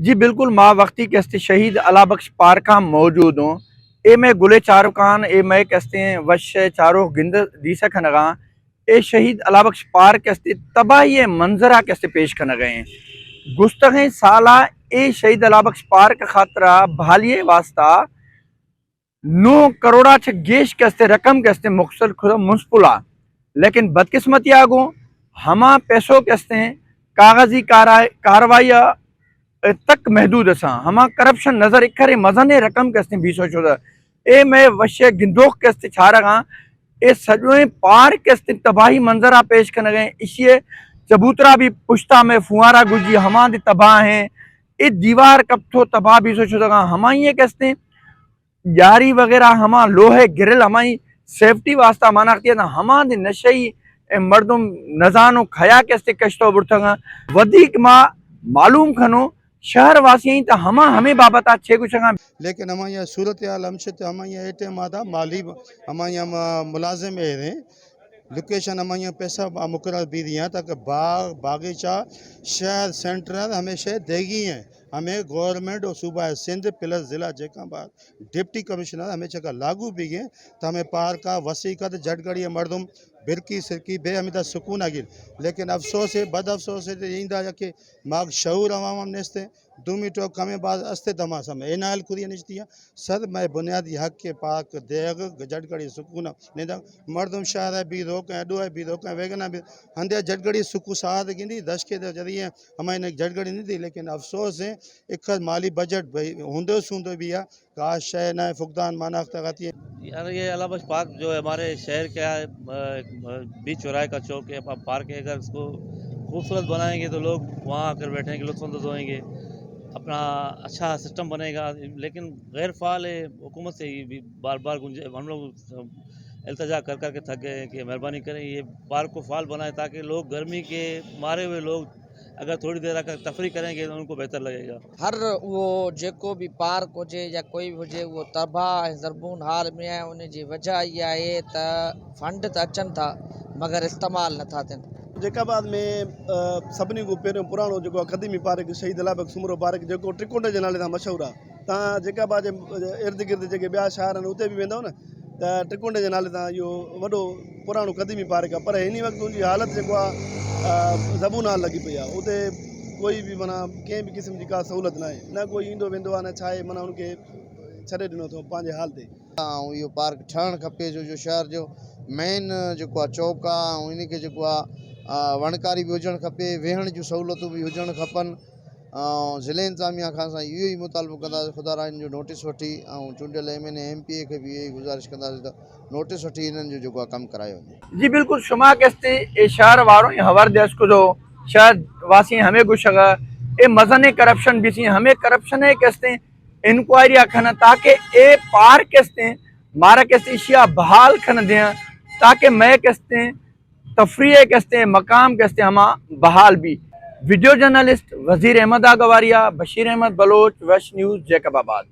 جی بالکل، ما وختی کہ استیں شہید اللہ بخش پارکاں موجود اوں۔ اے مئے گلیں چاروکاں، اے مئے کہ استیں وش چاروک گند دیسا کنگاں۔ اے شہید اللہ بخش پارک کہ استیں تباہی منظرہ کہ استیں پیش کنگا ایں۔ گستگیں سالا اے شہید اللہ بخش پارک خاطرہ بحالی واسطہ نو کروڑا چہ گیش کہ استیں رقم کہ استیں مختصر کھدا منسپلا، لیکن بدقسمتی آ گوں ہما پیسو کہ استیں کاغذی کارا-، کاروائی تک محدود اساں، ہما کرپشن نظر اکھرے مزنیں رقم کہ استیں بیسو شدہ۔ اے مئے وشے گندوک کہ استیں چارگاں، اے سجویں پارک کہ استیں تباہی منظرا پیش کنگا ایں، اشیے چبوترا بھی پشتا مئے فوارا گجی ہما دی تباہ ایں، اے دیوار کپتو تباہ بیسو شدگاں، ہمائی کہ استیں جاری وغیرہ ہما لوہے گرل ہمائی سیفٹی واسطہ مانا اختیار نہ ہما دی نشئی اے مردم نزانو کھیا کہ استیں کشتو برتگاں۔ ودیک ما معلوم کھنو شہر واسی ایں تا ہما ہمیں بابت آ چے گوشگاں۔ لیکن ہمائی صورتحال ہمشت ہمائی اے ٹائم آتا مالی ہمائی ہم ملازم اے رہے لوکیشن ہمائی پیسہ مقرر بھی دیا تاکہ باغ باغیچہ شہر سینٹرل ہمیشہ دیگی ہیں۔ ہمیں گورنمنٹ اور صوبہ سندھ پلس ضلع جیکاں بعد ڈپٹی کمشنر ہمیں چکا لاگو بھی گئے تو ہمیں پارکا وسیع کا تو جھٹگڑی مردم برکی سرکی بے ہمیں سکون آ گئے۔ لیکن افسوس ہے، بد افسوس ہے، ایندا کہ ماگ شعور عوام ہم نیستے۔ دومی ٹوک ہمیں باز استے دماسا میں اے نائل کری نشتی ہیں۔ سر مئے بنیادی حق کے پاک دیغ جھٹگڑی سکون ندا مردم شہر ہے بی روک ہیں، دو ہے بی روک ہیں، ویگن ہے بی ہندے جھٹگڑی سکو ساعت گندی دشکے دے جدی ہیں۔ ہمیں نے جھٹگڑی نہیں دی، لیکن افسوس ہے، ایک مالی بجٹ بھئی ہوندے سوندے بھی ہے، کاش شے نہ فقدان مانا اختہ غتی ہے۔ یار، یہ اللہ بخش پارک جو ہے ہمارے شہر کا، آ، بیچ چوراہے کا چوک ہے، پا-، پارک ہے، اگر اس کو خوبصورت بنائیں گے تو لوگ وہاں آ کر بیٹھیں گے، لطف اندوز ہوئیں گے، اپنا اچھا سسٹم بنے گا۔ لیکن غیر فعال ہے، حکومت سے یہ بھی بار بار گنج-، ہم لوگ التجا کر کر کے تھک گئے ہیں کہ مہربانی کریں، یہ پارک کو فعال بنائیں تاکہ لوگ گرمی کے مارے ہوئے لوگ اگر تھوڑی دیر آ کر تفریح کریں گے تو ان کو بہتر لگے گا۔ ہر وہ جيڪو به پارڪ هجي يا ڪوئي به هجي، اهو تباهه ۽ زربون حال ۾ آهي. ان جي وجهه اها آهي ته فنڊ ته اچن ٿا، مگر استعمال نٿا ٿين. جيڪب آباد ۾، ا، سڀني کان پهريون پراڻو جيڪو آهي قديمي پارڪ شهيد الله بخش سومرو پارڪ، جيڪو ٽرڪونڊ جي نالي سان مشهور آهي. توهان جيڪب آباد جي ارد گرد جيڪي ٻيا شهر آهن، اتي به ويندؤ نه، ته ٽرڪونڊ جي نالي سان اهو وڏو پراڻو قديمي پارڪ آهي، پر هن وقت ان جي حالت جيڪو آهي، ا، زبون حال لڳي پئي آهي. اتي ڪوئي به، معنيٰ، ڪنهن به قسم جي ڪا سهولت نه آهي، نه ڪوئي ايندو ويندو آهي، نه ڇا آهي، معنيٰ، ان کي ڇڏي ڏنو اٿو پنهنجي حال تي. ۽ اهو پارڪ ٺهڻ کپي، جو، جو شهر جو مين جيڪو آهي، چوڪ آهي، ۽ ان کي جيڪو آهي، ا، وڻڪاري به هجڻ کپي، ويهڻ جون سهولتون به هجڻ کپن. ۽ ضلع انتظاميه کان اسان اهو ئي مطالبو ڪنداسين، خدا را ان جو نوٽيس وٺي، ۽ چونڊيل ايم اين اي، ايم پي اي کي به اهو ئي گذارش ڪنداسين ته نوٽيس وٺي هنن جو جيڪو آهي ڪم ڪرايو وڃي. جي بالڪل، شما ڪستي اي شهر وارو اي هوار ديس ڪدو، شهر واسي همي گوشگا اي مزن اي ڪرپشن بيسي، همي ڪرپشن اي ڪستي انڪوائري آ کنن تاڪه اي پارڪ ڪستي مارا ڪستي شيا بحال کنن ديان تاڪه مئي ڪستي تفریح ءِ کہ استیں، مقام کہ استیں، ہما بحال بی۔ ویڈیو جرنلسٹ وزیر احمد آگواریا، بشیر احمد بلوچ، ویسٹ نیوز، جیکب آباد۔